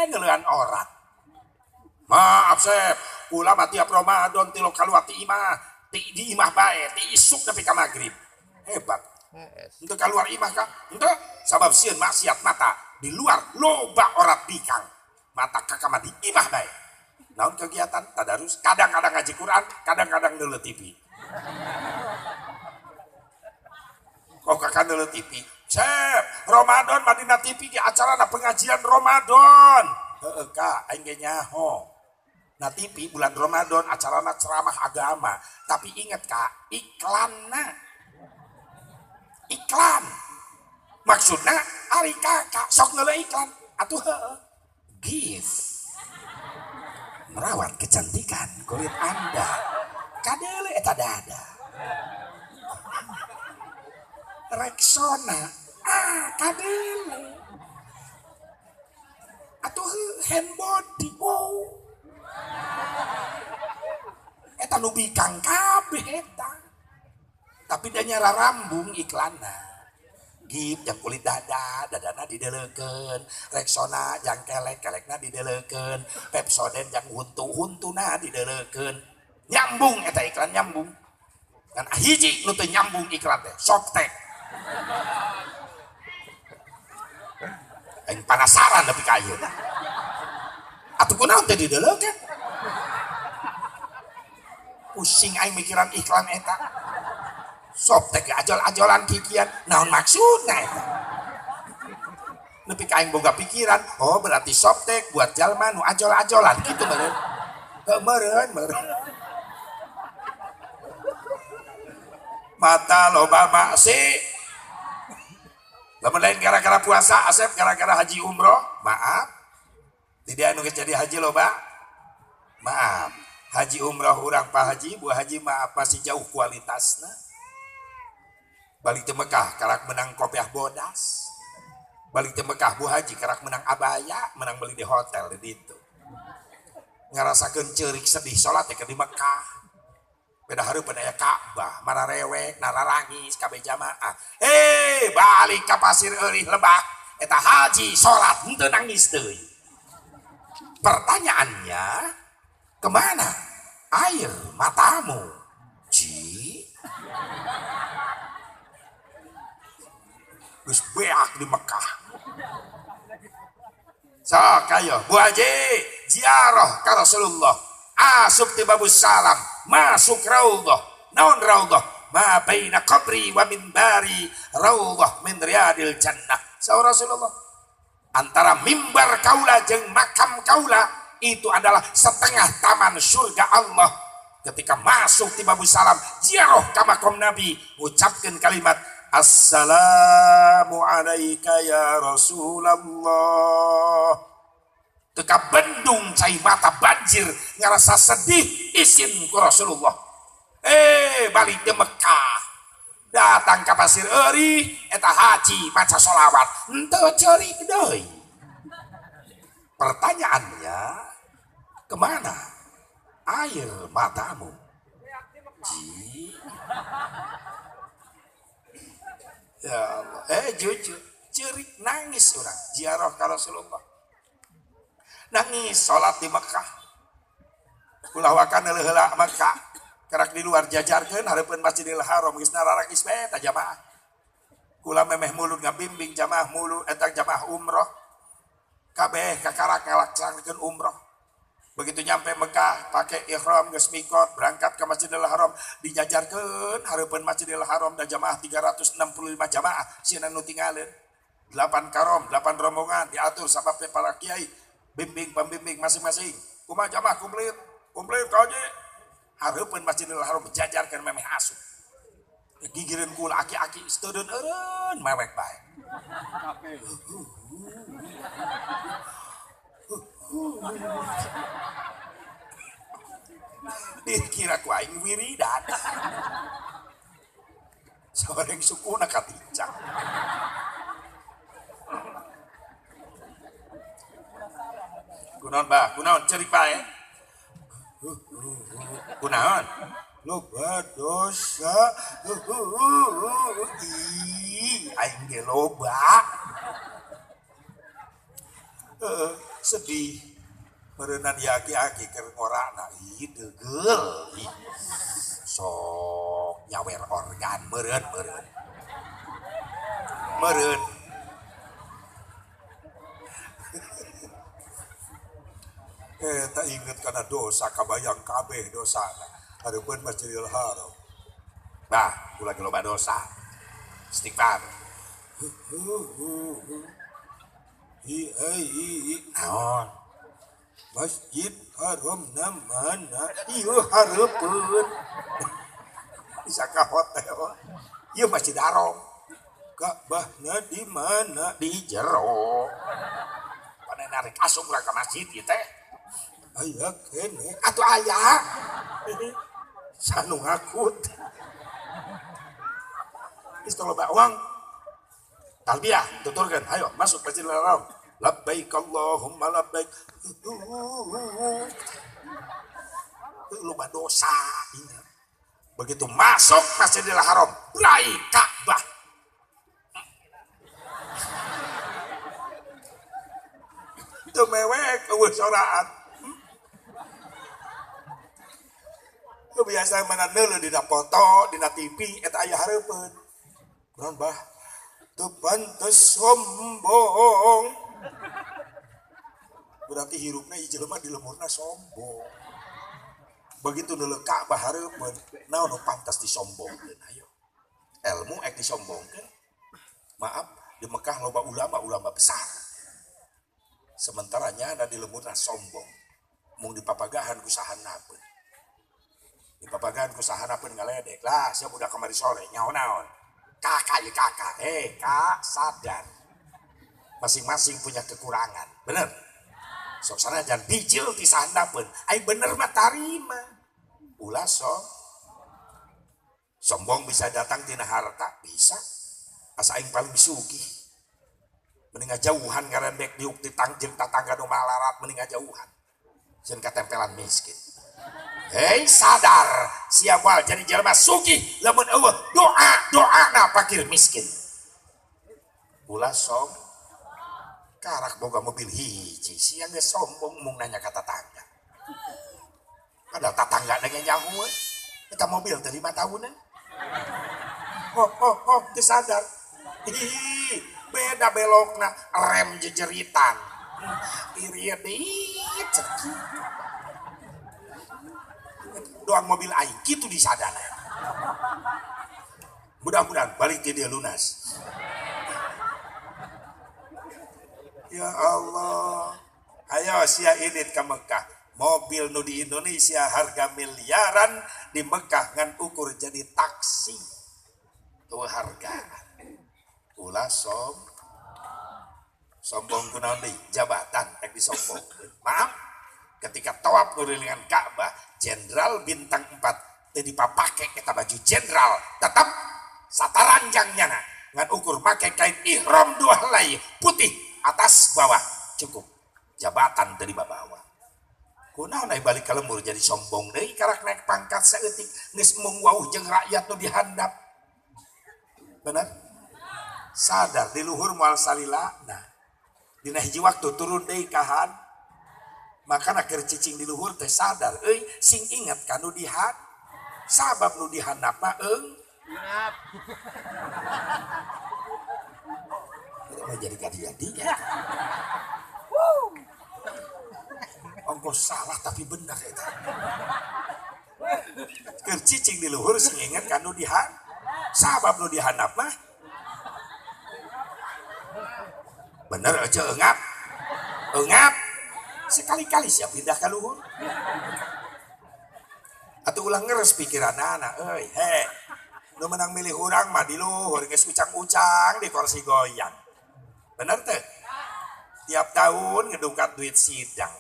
Ngeleuan orat. Maaf Sep, kula mah tiap Ramadan tilu kaluar ti imah, ti di imah bae, ti isuk nepi ka magrib. Hebat. Henteu kaluar imah ka? Henteu, sabab sieun maksiat mata di luar loba orat bikang. Mata kakak mah di imah bae. Naon kegiatan? Tadarus, kadang-kadang ngaji Quran, kadang-kadang neuleuh TV. Kok kakak neuleuh TV? Sep, Ramadan mah dina TV ge acarana pengajian Ramadan. Heeh ka, aing ge nyaho. Na TV bulan Ramadan acarana ceramah agama, tapi inget kak, iklanna. Iklan. Maksudna ari kakak sok neuleuh iklan atuh heueuh. Give. Merawat kecantikan kulit Anda. Kadeule eta dada. Rexona, ah kadeule. Atuh hand body, oh. Eta nu bikang kabeh eta. Tapi da nyara rambung iklanna. Gip jang kulit dada, dadana dideleukeun. Rexona jang kelek, kelekna dideleukeun. Pepsodent jang huntu, huntuna dideleukeun. Nyambung eta iklan nyambung. Ngan hiji nu teu nyambung iklan teh, Softex. Aing penasaran nepi ka ayeuna. Atuh kunaon teh dideleukeun? Pusing aing mikiran iklan eta. Softex ajol-ajolan kikian, naon maksudna eta? Nepi ka aing boga pikiran, oh berarti Softex buat jalma nu ajol-ajolan kitu meureun. Heuh meureun, meureun. Mata loba maksi. Lamun lain gara-gara puasa, Asep gara-gara haji umroh, maaf. Tidak anu geus jadi haji loba. Maaf. Haji umroh urang Pak Haji, Bu Haji maaf masih jauh kualitasna. Balik ke Mekah karak menang kopiah bodas. Balik ke Mekah Bu Haji karak menang abaya, menang beli di hotel di ditu. Ngarasakeun ceurik sedih salat teh di Mekah. Beda hareupeun aya Ka'bah, mararewek, nararangis kabeh jamaah. Hei, balik ka Pasir Eurih Lebak, eta haji salat henteu nangis deui. Pertanyaannya, kemana air matamu? Ji? Geus beak di Mekah. Sok ayo, Bu Haji, ziarah ka Rasulullah. Asup ti Babus Salam, masuk raudhah. Naon raudhah? Ma baina qabri wa minbari raudhah min riyadil jannah. Saur Rasulullah, antara mimbar kaula jeung makam kaula itu adalah setengah taman surga Allah. Ketika masuk ti Babus Salam, ziarah ka makom Nabi, ngucapkeun kalimat Assalamu alayka ya Rasulullah. Teka bendung cai mata banjir ngerasa sedih isin ku Rasulullah. Balik ke Mekah, datang ke Pasir Eurih, eta haji maca solawat, henteu ceurik deui. Pertanyaannya, kemana air matamu? Ji? Ya Allah, jujur, cerik nangis orang ziarah ka Rasulullah. Nangis salat di Mekah. Ulah wakan heula Mekah, kerak di luar jajarkeun hareupeun Masjidil Haram geus nararangis bae eta jamaah. Kula memeh mulut ngabimbing jamaah mulut eta jamaah umroh. Kabeh kakarak ngalaksanakeun umroh. Begitu nyampe Mekah pakai ihram geus mikot berangkat ke Masjidil Haram dijajarkeun hareupeun Masjidil Haram da jamaah 365 jamaah sieun nu tinggalin 8 karom 8 rombongan diatur sama para kiai bimbing pembimbing masing-masing kumaha jamaah komplit komplit kaji hareupeun Masjidil Haram dijajarkeun memeh asup gigireun kula aki-aki steudeun eureun mewek bae. Dikira ku aing wiridan. Soreng sukuna katincang. Kunaon bah, kunaon cerik bae. Kunaon? Loba dosa. Ih, aing ge loba. Sedih. Meureunan ieu aki-aki keur ngorana ih degeul. Ih. Sok nyawer organ meureun meureun. Meureun. Tak inget karena dosa kabayang kabeh dosa. Hareupeun Masjidil Haram. Bah, ulah loba dosa. Istighfar. Naon? Masjid Haram na mana? Ieu hareupeun. Bisa ka hotel. Ieu Masjid Haram. Ka'bahna di mana? Di jero. Pane narik asup urang ka masjid ieu teh. Aya keneh. Atuh aya. Sanu ngakut. Geus loba uang. Talbiyah tuturkeun, ayo masuk Masjidil Haram. Labbaik Allahumma labbaik. Loba dosa ingat. Begitu masuk Masjidil Haram, brai Ka'bah. Teu mewek eueuh soraan. Teu biasa mana neuleuh dina foto, dina TV eta aya hareupeun. Kunaon bah? Teu pantes sombong. Berarti hirupna ieu jelema di lemurna sombong. Begitu neuleuh Ka'bah hareupeun, naon nu pantas disombongkeun ayo. Ilmu ek disombongkeun. Maaf, di Mekah loba ulama-ulama besar. Sementara nyana di lemurna sombong. Mung dipapagahan ku sahanapeun. Dipapagahan ku sahanapeun ngaledek. Lah, sia budak kamari sore nyaho naon? Kakak ya kakak, kak sadar. Masing-masing punya kekurangan, bener? Sok sanajan bijil ti sahandapeun, ai bener mah tarima. Ulah sok sombong bisa datang tina harta, bisa. Asa aing paling sugih. Mending ngajauhan ngarendek diuk di tangjeng tatangga nu malarat mending ngajauhan. Sieun katempelan miskin. Hei sadar, siap wal jadi jelema sugih lamun eueuh doa doa na pakir miskin. Ulah som karak boga mobil hiji sia geus sombong mung nanya ka tatangga. Padahal tatangga dengan nyaho eta mobil teh 5 tahunan. Oh oh oh teu sadar. Ih, beda belokna rem jejeritan. Iriet cekik. Doang mobil aing kitu disadana. Mudah-mudahan balik ke dia lunas. Ya Allah. Ayo sia indit ka Mekah. Mobil nu di Indonesia harga miliaran di Mekah ngan ukur jadi taksi. Tuh harga. Ulah sombong kunaon deui jabatan rek disombongkeun. Maaf, ketika tawaf ngurilingan Ka'bah, jenderal bintang 4 teu dipapake eta baju jenderal, tetap sataranjang nyana ngan ukur make kain ihram 2 helai putih atas bawah cukup. Jabatan teu dibabawa. Kunaon aya balik ka lembur jadi sombong deui karak naik pangkat saeutik geus mung wauh jeung rakyat nu dihandap. Bener? Sadar di luhur moal salilana. Dina hiji waktu turun deui kahan. Makana keur cicing di luhur teh sadar euy sing ingat ka nu dihan sabab nu dihandap mah eung. Mah jadi kadieu-dieu. Ongkos salah tapi benar eta. Keur cicing di luhur sing ingat ka nu dihan sabab nu dihandap mah bener aja eungap. Eungap. Sekali-kali siap pindah ka luhur. Atuh ulah ngeres pikiranana euy, he. Nu menang milih urang mah di luhur geus ucang-ucang di kursi goyang. Bener teh? Tiap tahun ngedungkat duit sidang.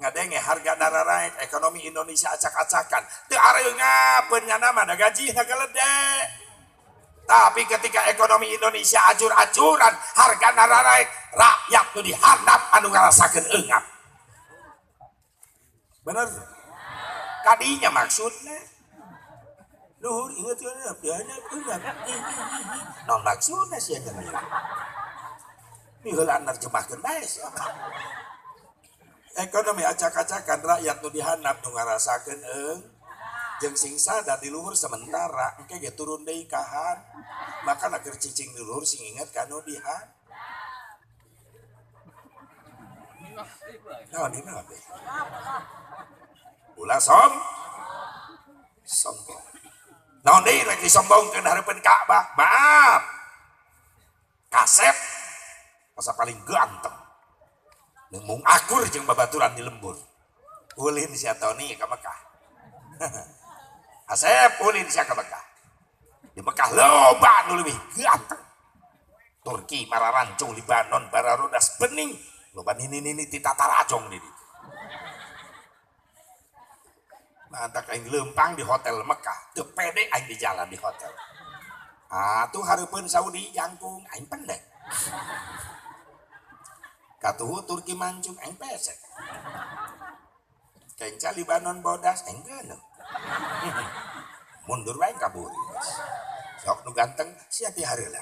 Ngadenge harga nararaek ekonomi Indonesia acak-acakan. Teu areungapeun nyana mah da gajihna galede. Tapi ketika ekonomi Indonesia acur-acuran, harga nararaek, rakyat nu dihandap anu ngarasakeun eungap. Bener? Kadinya maksudnya. Luhur inget ya, biasa eungap. Non maksudna sia nya. Miheulaan nerjemahkeun bae sia. Ekonomi acak-acakan rakyat nu dihandap nu ngarasakeun eung jeung sing sadar di luhur sementara engke ge turun deui ka han. Makana keur cicing di luhur sing inget ka nu dihan. Naon dina be? Ulah sombong. Naon deui rek disombongkeun hareupeun Ka'bah? Maaf. Kasep asa paling ganteng. Mung akur jeung babaturan di lembur. Ulin sia Tony ka Mekah. Asep ulin sia ka Mekah. Di Mekah loba nu leuwih ganteng. Turki mararancung, Libanon bararodas bening. Loba nini-nini ti tatarajong di ditu. Mantak aing leumpang di hotel Mekah, teu pede aing di jalan di hotel. Atuh hareupeun Saudi jangkung aing pendek. Katuhu Turki mancung aing pesek. Kenca Libanon bodas aing geuneung. Mundur wae ka buri. Sok nu ganteng sia ti hareula.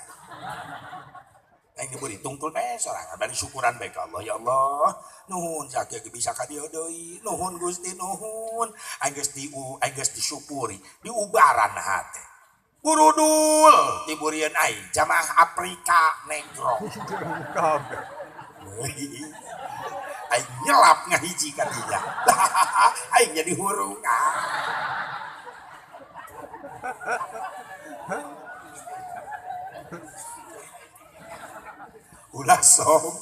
Aing diberi tungtul bae sorangan bari syukuran bae ka Allah. Ya Allah, nuhun sakieu ge bisa ka dieu deui. Nuhun Gusti nuhun. Aing geus aing geus disyukuri, diubaran hate. Burudul diburian aing jamaah Afrika negro. Aing nyelap ngahiji ka dinya. Aing jadi hurung. Ulah som.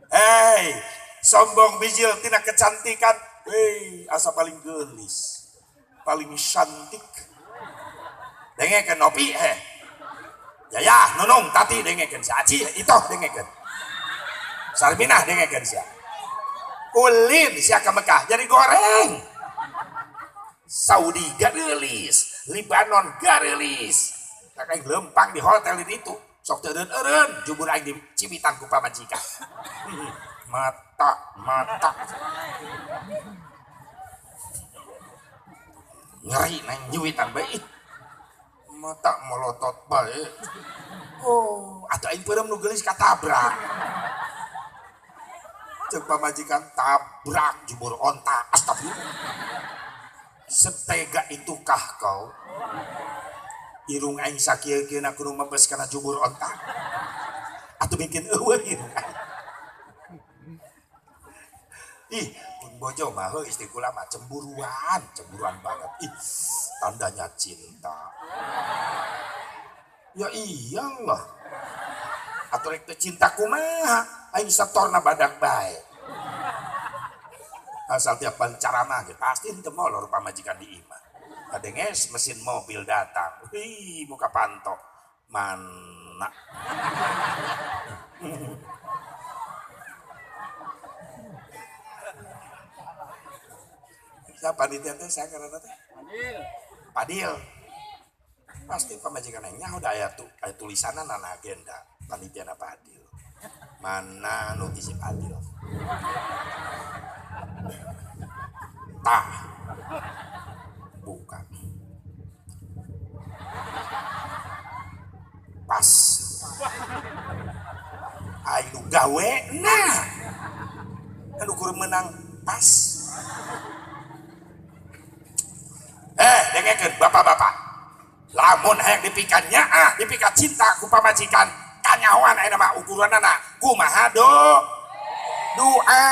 Hei, sombong bijil tina kecantikan. Hei, asa paling gelis, paling cantik. Dengekeun Nopi heh. Yaya, Nunung, Tati dengekeun si Aci, Itoh dengekeun. Sarminah dengekeun sia. Ulin sia ka Mekah jadi goreng. Saudi gareulis, Libanon gareulis. Tak aing lempang di hotel itu. Sok teu eureun, jubur aing di cibitan ku pamajikan. Mata, mata. Ngeri nang nyuwitan bae. Mata molotot bae. Oh, atuh aing peureum nu geulis katabrak. Ceuk pamajikan tabrak jubur onta. Astagfirullah. Setega itukah kau? Irung aing sakieu-kieuna kudu mebes kana jubur onta. Atuh bikin eueuh irung aing. Ih, pun bojo mah heuh istri kula mah cemburuan, cemburuan banget. Ih, tandanya cinta. Ya iyalah. Atuh rek teu cinta kumaha? Aing setorna badak bae. Asal tiap balik ceramah ge pasti henteu molor pamajikan di imah. Kadenges mesin mobil datang. Wih, muka pantok. Mana? Siapa panitia teh saya karena teh? Padil. Padil. Pasti pamajikan nya udah aya tuh, aya tulisanna nana agenda panitia na Padil. Mana notisi Padil? Tah. Bukan. Pas. Ayo gawe nah. Anu kur menang pas. Dengekeun bapak-bapak. Lamun hayang dipikan nyaah, dipikan cinta ku pamajikan, kanyahoan ayeuna mah ukuranana kumaha do? Doa.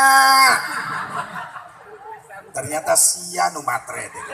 Ternyata sia nu matre teh.